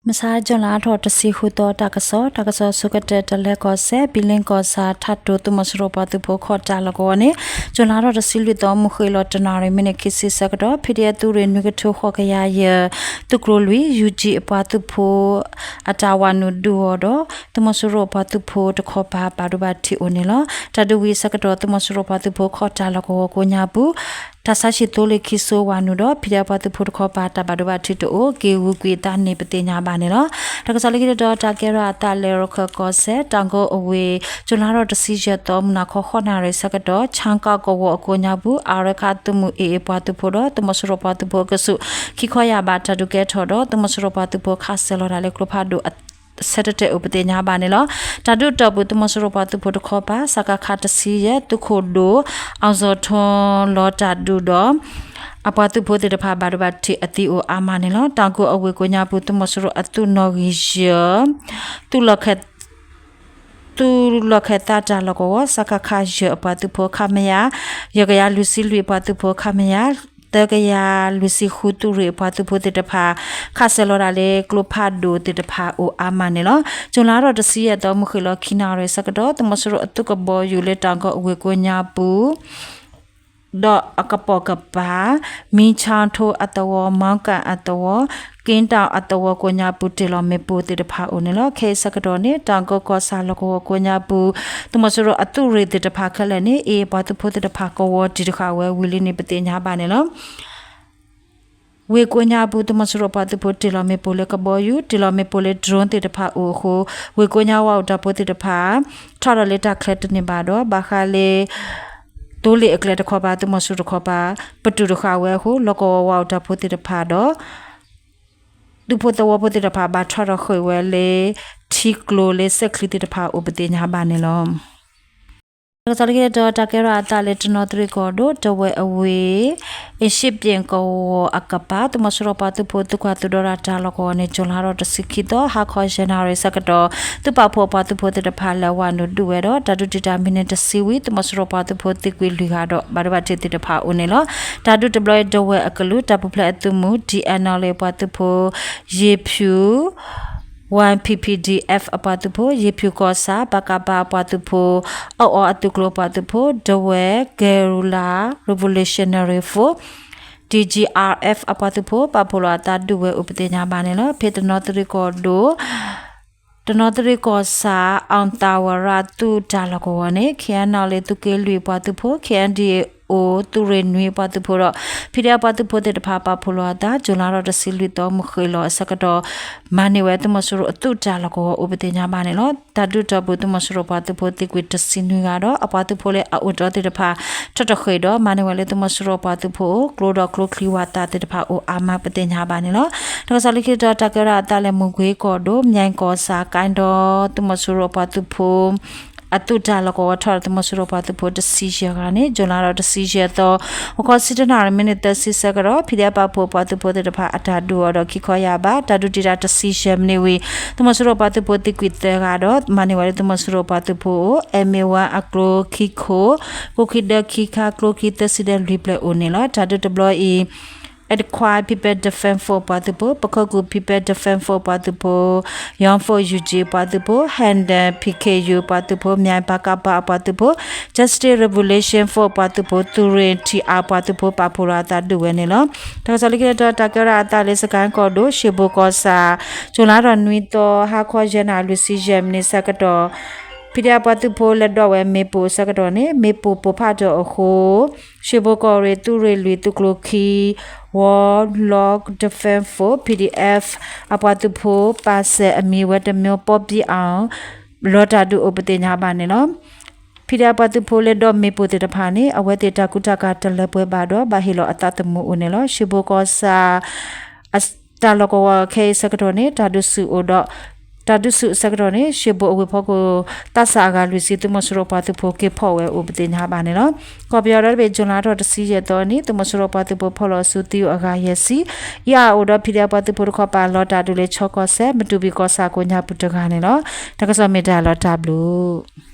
မဆါ ကၠူၤလါထီၣ်တဆံဃုသီ တၢ်ကစီၣ်, တၢ်ကစီၣ်ဆိကတၢၢ် တလဲၤကီၢ်စဲၣ် ဘံလ့ကီၢ်ဆၣ် ထးတိၤသုးမီၤစိရိၤပှၤသုးဖိခီၣ်တၢ်လီၢ်ကဝီၤန့ၣ် ကၠူၤလါထီၣ်တဆံလွံၢ်သီ မုၢ်ဃ့ၢ်လီၤတနၣ်ရံၣ် မံးနံးခံဆံဆၢကတီၢ် ဖံးဒဲးသုးရ့ၣ်နွံကထိဃိးကယၤယဲၢ် သုးကျိၤလွံၢ် ယူၣ်ကၠံအပှၤသုးဖိ အတၢ်ဝးနုာ်ဒုးအီၤဒီး သုးမီၤစိရိၤပှၤသုးဖိတခီပၤ ဘၣ်ဒိဘၣ်ထံးအိၣ်န့ၣ်လီၤ. တၢ်ဒုးဝံၤအဆၢကတီၢ် သုးမီၤစိရိၤပှၤသုးဖိခီၣ်တၢ်လီၢ်ကဝီၤကိးညါပူၤ တၢ်ဆါဟံၣ်သိလ့ၣ်ခံစိဝးနုာ်ဒီး ဖံးဒဲးပှၤသုးဖိတခီပၤ တၢ်ဘၣ်ဒိဘၣ်ထံးတအိၣ် က့ၤဂုာ်ကွံာ်အသးန့ၣ် ပသ့ၣ်ညါဘၣ်န့ၣ်လီၤ. တၢ်ကစီၣ်လၢခံတတီၤ တၢ်ကဲထီၣ်အသးလၢရခၢၣ်ကီၢ်စဲၣ် တၢ်ကိအဝ့ၢ် ကၠူၤလါထီၣ်တဆံယဲၢ်သီ မုၢ်နၤခီဃိးနၣ်ရံၣ်ဆၢကတီၢ် ဆၣ်ကၣ်ကဝီၤအကိးညါပူၤ အရခးသုးမုၢ်အ့ၣ်အ့ၣ်ပှၤသုးဖိဒီး သုးမီၤစိရိၤပှၤသုးဖိအကဆူး ခံခီယၢ်ဘး တၢ်ဒုးကဲထီၣ်ဒီး သုးမီၤစိရိၤပှၤသုးဖိခးစဲၤလီၤတၢ်လၢကျိဖးဒိၣ် အဆၢတတဲာ်အိၣ် ပသ့ၣ်ညါဘၣ်န့ၣ်လီၤ. တၢ်ဒုးတီၢ်ပူၤ သုးမီၤစိရိၤပှၤသုးဖိတခီပၤ စကခ တဆံယဲၢ် သုးခိၣ်ဒိၣ် အောင်ဇော်ထွန်း လီၤတၢ်ဒုးဒီး အပှၤသုးဖိသ့ၣ်တဖၣ် ဘၣ်ဒိဘၣ်ထံးအသံအိၣ်အါမးန့ၣ်လီၤ. တၢ်ကိအဝ့ၢ်ကိးညါပူၤ သုးမီၤစိရိၤအသုးနီၣ်ဂံၢ်ယဲၢ် သုးလီၢ်ခၢၣ် သုးလီၢ်ခၢၣ်သးတၢ်လီၢ်ကဝီၤ စကခ ယဲၢ်အပှၤသုးဖိ ခမရ ယဲၢ်ကယၤလွံၢ်ဆံလွံၢ်အပှၤသုးဖိ ခမရ သၢကယၤလွံၢ်ဆံဃု သုးရ့ၣ်အပှၤသုးဖိသ့ၣ်တဖၣ် ခးစဲၤလီၤတၢ်လၢကျိဖးဒိၣ်သ့ၣ်တဖၣ်အိၣ်အါမးန့ၣ်လီၤ. ကၠူၤလါထီၣ်တဆံယဲၢ်သီ မုၢ်ဃ့ၢ်လီၤခံနၣ်ရံၣ်ဆၢကတီၢ် သုးမီၤစိရိၤအသုးကဘီယူၤလၢတၢ်ကိအဝ့ၢ်ကိးညါပူၤ ဒီးအကပိာ်ကပၤ မံဆါထိအသဝီ မီကၣ်အသဝီ က့တၢ်အသဝီကိးညါပူၤ တ့ၢ်လီၤမ့ၣ်ပိၢ်သ့ၣ်တဖၣ်အိၣ်န့ၣ်လီၤ. ခဲအံၤဆၢကတီၢ်န့ၣ် တၢ်ကိကီၢ်ဆၣ်လီၢ်ကဝီၤကိးညါပူၤ သုးမီၤစိရိၤအသုးရ့ၣ်သ့ၣ်တဖၣ်ခဲလၢာ်န့ၣ် အ့ၣ်အ့ၣ်ပှၤသုးဖိသ့ၣ်တဖၣ်ကဝီၤတံၢ်တဃာ်ဝဲဝံၤလံန့ၣ် ပသ့ၣ်ညါဘၣ်န့ၣ်လီၤ. ဝ့ၢ်ကိးညါအပူၤ သုးမီၤစိရိၤပှၤသုးဖိတ့ၢ်လီၤမ့ၣ်ပိၢ်လၢကဘီယူၤ တ့ၢ်လီၤမ့ၣ်ပိၢ်လၢ drone သ့ၣ်တဖၣ်အိၣ်အဃိ ဝ့ၢ်ကိးညါဝးအိၣ်တၢ်ဖိသ့ၣ်တဖၣ် ထီၣ်ဒီးလၢတၢ်ချၢတန့ၢ်ဘၣ်ဒီး ဘၣ်ဃးလၢ သိလ့ၣ်အကျဲတခီပၤ သုးမီၤစိရိၤတခီပၤ ပတုာ်တဃာ်ဝဲအဃိ လီၢ်ကဝီၤဝးအိၣ်တၢ်ဖိသ့ၣ်တဖၣ်ဒီး သုးဖိသဝီဖိသ့ၣ်တဖၣ် ဘၣ်ထီၣ်ထီၣ်ဃ့ၢ်ဝဲလၢ ထံကျိၤလၢစဲးချံသ့ၣ်တဖၣ်အိၣ် ပသ့ၣ်ညါဘၣ်န့ၣ်လီၤ. တၢ်ကစီၣ်လၢခံတတီၤ တၢ်ကဲထီၣ်အသးလၢတနီသရံၣ်ကီၢ်ဒိၣ် တဝဲအဝ့ၢ် အ့ၣ်ရှ့ပျ့ၣ်ကဝီၤအကပၤ သုးမီၤစိရိၤပှၤသုးဖိသုးကွၢ်သုးဒီတၢ်လီၢ်ကဝီၤန့ၣ် ကၠူၤလါထီၣ်တဆံခံသီ ဟါခီယဲၢ်နၣ်ရံၣ်ဆၢကတီၢ် သုးပာ်ဖှိၣ်အပှၤသုးဖိသ့ၣ်တဖၣ်လဲၤဝးနုာ်ဒုးဝဲဒီး တၢ်ဒုးတံာ်တာ်မံးနံးတဆံဝံၤ သုးမီၤစိရိၤပှၤသုးဖိသံကွံာ်လွံၢ်ဂၤဒီး ဘၣ်ဒိဘၣ်ထံးသ့ၣ်တဖၣ်အိၣ်န့ၣ်လီၤ. တၢ်ဒုးတဘျီအံၤ တဝဲအကလုာ် တၢ်ပူၤဖျဲးအသုးမုၢ် TNLA ပှၤသုးဖိ ယ့ၣ်ဖၠူၣ် Y P P D F အပှၤသုးဖိ ယ့ၣ်ဖၠူၣ်ကီၢ်ဆၣ် ပကဖ အပှၤသုးဖိ အီၣ်အီအသုးကျိၤအပှၤသုးဖိ ဒဝဲ Guerrilla Revolutionary Force D G R F အပှၤသုးဖိ ပာ်ဖှိၣ်လီၤအသးဒုးဝဲအိၣ် ပသ့ၣ်ညါဘၣ်န့ၣ်လီၤ. ဖဲတနီသရံၣ်ကီၢ်ဒိၣ် တနီသရံၣ်ကီၢ်ဆၣ် အီၣ်သၣ်ဝရၤသုးတၢ်လီၢ်ကဝီၤန့ၣ် K N L A သုးက့လွံၢ်အပှၤသုးဖိ K N D A O သုးရ့ၣ်နွံအပှၤသုးဖိဒီး ဖံးဒဲးအပှၤသုးဖိသ့ၣ်တဖၣ် ပာ်ဖှိၣ်လီၤအသး ကၠူၤလါထီၣ်တဆံလွံၢ်သီ မုၢ်ဃ့ၢ်လီၤအဆၢကတီၢ် မၤန့ၢ်ဝဲသုးမီၤစိရိၤအသုးတၢ်လီၢ်ကဝီၤအိၣ် ပသ့ၣ်ညါဘၣ်န့ၣ်လီၤ. တၢ်ဒုးတီၢ်ပူၤ သုးမီၤစိရိၤပှၤသုးဖိသံကွံာ်တဆံနွံဂၤဒီး အပှၤသုးဖိလၢအအိၣ်တ့ၢ်သ့ၣ်တဖၣ် ထီၣ်ထီၣ်ဃ့ၢ်ဒီး မၤန့ၢ်ဝဲလၢသုးမီၤစိရိၤပှၤသုးဖိအိၣ် ကျိဒီးကျိချံဝးသးသ့ၣ်တဖၣ်အိၣ်အါမး ပသ့ၣ်ညါဘၣ်န့ၣ်လီၤ. တၢ်ကစီၣ်လၢခံတတီၤ တၢ်ကဲထီၣ်အသးလၢမူၢ်ကွ့ကီၢ်ဒိၣ် မၠဲကီၢ်ဆၣ် ကၣ်ဒီ သုးမီၤစိရိၤပှၤသုးဖိ အသုးတၢ်လီၢ်ကဝီၤထီၣ်ဒီး သုးမီၤစိရိၤပှၤသုးဖိတဆံယဲၢ်ဂၤန့ၣ် ကၠူၤလါထီၣ်တဆံယဲၢ်သီ ဟါခီဆံတနၣ်ရံၣ် မံးနံးသၢဆံဆၢကတီၢ် ဖံးဒဲးပာ်ဖှိၣ်ပှၤသုးဖိသ့ၣ်တဖၣ်အတၢ်ဒုးအီၤဒီး ခံခီယၢ်ဘး တၢ်ဒုးတံာ်တာ်တဆံယဲၢ်မံးနံးဝံၤ သုးမီၤစိရိၤပှၤသုးဖိသံကွံာ်သၢဂၤဒီး မၤန့ၢ်ဝဲလၢသုးမီၤစိရိၤပှၤသုးဖိအိၣ် M A one အကျိခံခိၣ် ကိးခံဒၢခံခါ ကျိခံသၢဆံဒီးလွံၢ်ဖျၢၣ်အိၣ်န့ၣ်လီၤ. တၢ်ဒုးတဘျီအံၤ Adequate People Defense Force ပှၤသုးဖိ ပခိၣ်ကူၣ် People Defense Force ပှၤသုးဖိ Young Force U G ပှၤသုးဖိ Handen P K U ပှၤသုးဖိ မၠဲ ပကဖ အပှၤသုးဖိ Justice Revolution Force ပှၤသုးဖိ သုးရ့ၣ် T R ပှၤသုးဖိ ပာ်ဖှိၣ်လီၤအသးဒုးဝဲန့ၣ်လီၤ. တၢ်ကစီၣ်လၢခံတတီၤ တၢ်ကဲထီၣ်အသးလၢစကဲၣ်ကီၢ်ဒိၣ် ရှ့ဘိကီၢ်ဆၣ် ကၠူၤလါထီၣ်နွံသီ ဟါခီယဲၢ်နၣ်ရံၣ်လွံၢ်ဆံယဲၢ်မံးနံးဆၢကတီၢ် ဖံးဒဲးပှၤသုးဖိလဲၤဒိးဝဲမ့ၣ်ပိၢ်အဆၢကတီၢ်န့ၣ် မ့ၣ်ပိၢ်ပိၢ်ဖးထီၣ်အဃိ ရှ့ဘိကီၢ်ရ့ၣ် သုးရ့ၣ်လွံၢ် သုးကျိၤခံ War Log Defense Force P D F အပှၤသုးဖိ ပာ်စဲၤအမံၤဝဲတမံၤ ပီပံအီၤ လီၤတၢ်ဒုးအိၣ် ပသ့ၣ်ညါဘၣ်န့ၣ်လီၤ. ဖံးဒဲးပှၤသုးဖိလဲၤဒိးမ့ၣ်ပိၢ်သ့ၣ်တဖၣ်န့ၣ် အဝဲသ့ၣ်တၢ်ကူတၢ်ကၤတလၢပှဲၤဘၣ်ဒီး ဘၣ်ဟ့ၣ်လီၤအသးသမူအိၣ်န့ၣ်လီၤ. ရှ့ဘိကီၢ်ဆၣ် တၢ်လီၢ်ကဝီၤခဲအံၤဆၢကတီၢ်န့ၣ် တၢ်ဒုးဆူၣ်အိၣ်ဒီး တၢ်ဒုးဆူၣ်အဆၢကတီၢ်န့ၣ် ရှ့ဘိအဝ့ၢ်ဖီခိၣ် သးစၢ်အဂၤလွံၢ်ဆံ သုးမီၤစိရိၤပှၤသုးဖိက့ၤဖီၣ်ဝဲအိၣ် ပသ့ၣ်ညါဘၣ်န့ၣ်လီၤ. ကီၢ်ပယီၤဒီတဘ့ၣ် ကၠူၤလါထီၣ်တဆံယဲၢ်သီန့ၣ် သုးမီၤစိရိၤပှၤသုးဖိဖီၣ်လီၤဆူသံအိၣ်အဂၤယဲၢ်ဆံ အံၤအအိၣ်ဒီး ဖံးဒဲးပှၤသုးဖိတခီပၤလီၤတၢ်ဒုးလၢ ခၠီကီၢ်စဲၣ် မတူၢ်ဘံၣ်ကီၢ်ဆၣ်ကိးညါပူၤတဂၤန့ၣ်လီၤ. တၢ်ကစီၣ်မ့ၢ်တၢ်လီၤတၢ်ဘျုး